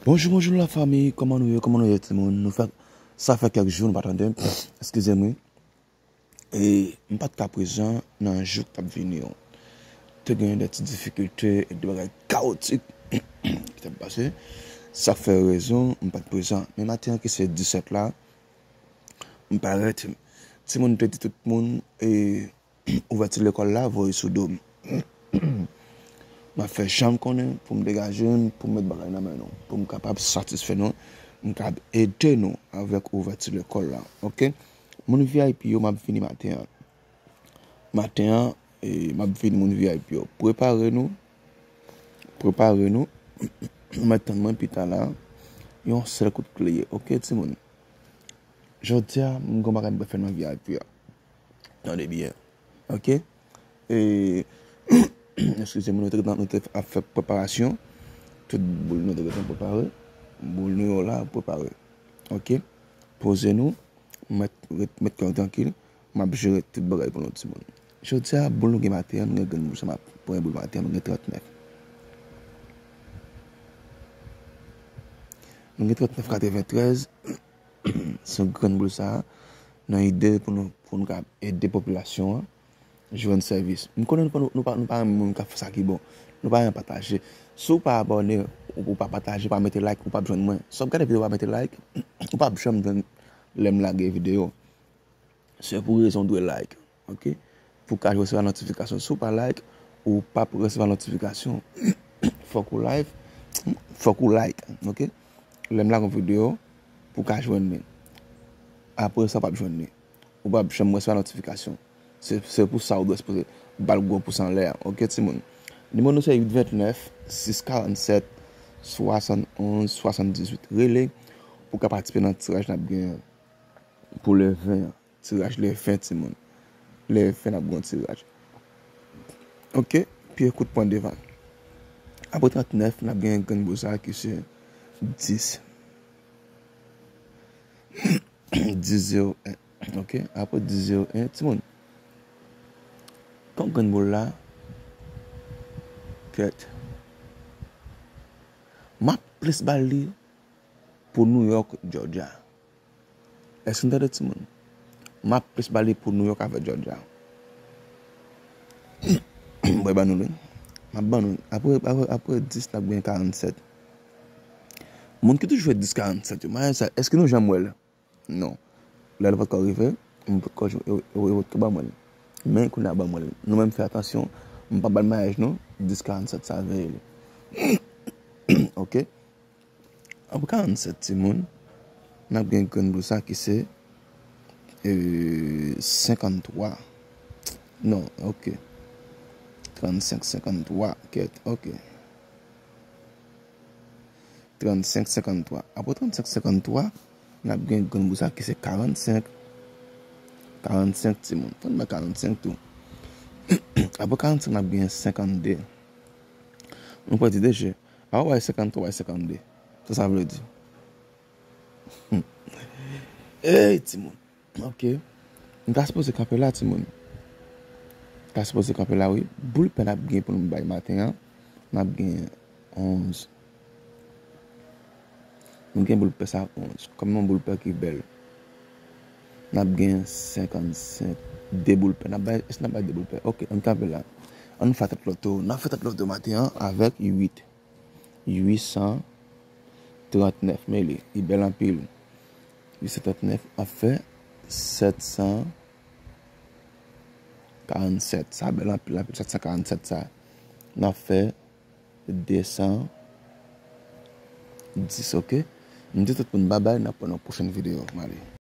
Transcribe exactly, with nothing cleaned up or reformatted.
Bonjou, bonjou la fanmi, kòman nou ye, kòman nou ye timoun? Nou fè, sa fè kèk jou nou pa tande, eskize m wi. E m pa t ka prezan nan jou k t ap vini yo. Te gen de ti difikilte e de bagay kawotik ki t ap pase. Sa fè rezon m pa t prezan. Men maten an ki se disèt la, m parèt. Timoun te di tout moun, e ouvèti lekòl la voye sou do m. M ap fè jan m konnen pou m degaje m, pou m met bagay nan men nou, pou m kapab satisfè nou, m kapab ede nou avèk ouvèti lekòl la, oke? Moun V I P yo, m ap vini maten an. Maten an, e, m ap vini moun V I P yo. Prepare nou, prepare nou. M ap tann mwen pita la, yon sèl kout kle, oke, timoun? Jodi a, m gon bagay m pral fè nan V I P a. Tande byen. Oke? E, eskize m, nou te, nou te ap fè preparasyon. Tout boul nou te gentan prepare. Boul nou yo la, prepare. Oke? Poze nou. Met, ret, met kè w trankil. M ap jere tout bagay pou nou, timoun. Jodi a, boul nou gen maten an, nou gen grenn boul sa, m ap pran boul maten an, nou gen trannèf. Nou gen trannèf katreventrèz. Se yon grenn boul sa a, nan ide pou nou, pou nou ka ede popilasyon an jwenn sèvis. M konnen nou pa, nou pa, nou pa renmen moun k ap fè sa ki bon. Nou pa renmen pataje. Si w pa abòne, ou, ou pa pataje, ou pa mete like, ou p ap jwenn mwen. Si w ap gade videyo, ou pa mete like, ou p ap janm jwenn lè m lage videyo. Se pou rezon w dwe like, oke? Pou w ka resevwa notifikasyon. Si w pa like, ou p ap resevwa notifikasyon. Fòk ou live, fòk ou like, oke? Lè m lage yon videyo, pou w ka jwenn li. Apre sa, w p ap jwenn li. Ou p ap janm resevwa notifikasyon. Se, se pou sa ou dwe sipoze ba l gwo pous anlè a, oke, timoun? Nimewo nou se uit vennèf, sis karannsèt, swasannonz, swasanndizuit. Rele pou w ka patisipe nan tiraj n ap gen pou le ven an. Tiraj le ven, timoun. Le ven, n ap gen yon tiraj. Oke, pye kout pwen devan. Apre trannèf, n ap gen grenn boul sa ki se dis. Dis zewo en. Oke, apre dis zewo en, timoun. Kon grenn boul la, kèt. M ap plis ba l li pou New York, Georgia. Èske n tande timoun? M ap plis ba li pou New York avèk Georgia. Mwen ban nou li. M ap ban nou. Apre, apre, apre dis, n ap gen karannsèt. Moun ki toujou jwe dis karannsèt yo, m a sa, èske nou janm wè l? Non. Lè l poko rive, m poko jwe, yo, yo, yo poko ban mwen l. Men kounye a ban mwen l. Nou menm fè atansyon, m p ap ba l mayaj non, dis karannsèt sa veye li. Oke? Apre karannsèt timoun, n ap gen grenn boul sa ki se, e, senkanntwa. Non, oke. Trannsenk, senkanntwa, kèt, oke. Trannsenk, senkanntwa. Apre trannsenk, senkanntwa, n ap gen grenn boul sa ki se karannsenk. Karannsenk timoun. Fò n ba karannsenk tou. Apre karannsenk, n ap gen senkannde. Nou pral di de je. Apre w bay senkannde, w bay senkannde. Sa sa vle di? Ey, timoun. Oke. M ta sipoze kanpe la, timoun. M ta sipoze kanpe la, wi. Boul pè n ap gen pou nou bay maten an. N ap gen onz. Nou gen boul pè sa onz. Kòm yon boul pè ki bèl. N ap gen senkannsenk. De boul pè. N ap bay, èske n ap bay de boul pè? Oke, ann kanpe la. Ann fè tèt loto. N ap fè tèt loto maten an avèk uit. Uit san trannèf. Men li, li bèl anpil. Uit san trannèf ap fè sèt san karannsèt. Sa bèl anpil, anpil, sèt san karannsèt sa. N ap fè de san dis, oke? M di tout moun babay, n ap wè nan pwochèn videyo. M ale.